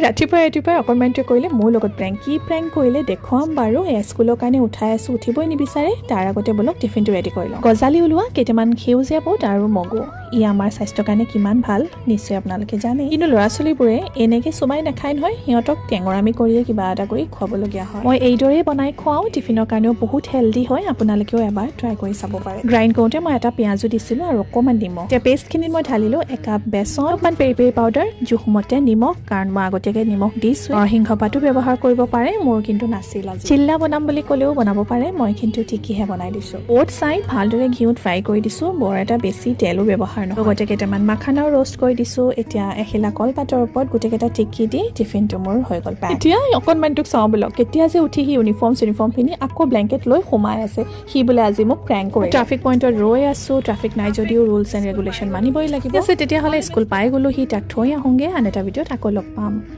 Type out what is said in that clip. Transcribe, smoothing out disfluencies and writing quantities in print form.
ৰাতিপুৱাই ৰাতিপুৱাই অকণমানটোৱে কৰিলে মোৰ লগত প্ৰেংক। কি প্ৰেংক কৰিলে দেখুৱাম বাৰু। এই স্কুলৰ কাৰণে উঠাই আছোঁ, উঠিবই নিবিচাৰে। তাৰ আগতে ব'লক, টিফিনটো ৰেডি কৰি লওঁ। গজালি ওলোৱা কেইটামান সেউজীয়া বুট আৰু মগু, ই আমাৰ স্বাস্থ্যৰ কাৰণে কিমান ভাল নিশ্চয় আপোনালোকে জানে। কিন্তু ল'ৰা ছোৱালীবোৰে এনেকৈ চোবাই নাখায় নহয়, সিহঁতক টেঙৰামি কৰিয়ে কিবা এটা কৰি খুৱাবলগীয়া হয়। মই এইদৰেই বনাই খুৱাওঁ। টিফিনৰ কাৰণেও বহুত হেল্ডি হয়, আপোনালোকেও এবাৰ ট্ৰাই কৰি চাব পাৰে। গ্ৰাইণ্ড কৰোঁতে মই এটা পিঁয়াজো দিছিলোঁ আৰু অকণমান নিমখ। এতিয়া পেষ্টখিনিত মই ঢালিলোঁ একাপ বেচন, অকণমান পেৰি পেৰি পাউডাৰ, জোখমতে নিমখ, কাৰণ মই আগতীয়াকৈ নিমখ দিছোঁ। নৰসিংহ পাতো ব্যৱহাৰ কৰিব পাৰে, মোৰ কিন্তু নাছিল আজি। চিল্লা বনাম বুলি ক'লেও বনাব পাৰে, মই কিন্তু টিকিহে বনাই দিছোঁ। ব'থ চাইড ভালদৰে ঘিউত ফ্ৰাই কৰি দিছোঁ, বৰ এটা বেছি তেলো ব্যৱহাৰ নহয়। লগতে কেইটামান মাখানাও ৰ'ষ্ট কৰি দিছোঁ। এতিয়া এখিলা কলপাতৰ ওপৰত গোটেইকেইটা টিকি দি টিফিনটো মোৰ হৈ গ'ল পেক। এতিয়া অকণমানটোক চাওঁ বোলক। কেতিয়া যে উঠি সি ইউনিফৰ্ম চিউনিফৰ্ম পিন্ধি আকৌ ব্লেংকেট লৈ সোমাই আছে। সি বোলে আজি মোক প্ৰেংক কৰি। ট্ৰাফিক পইণ্টত ৰৈ আছোঁ। ট্ৰাফিক নাই যদিও ৰুলছ এণ্ড ৰেগুলেশ্যন মানিবই লাগিব। ঠিক আছে, তেতিয়াহ'লে স্কুল পাই গ'লো, সি তাক থৈ আহোঁগৈ। আন এটা ভিডিঅ'ত আকৌ লগ পাম।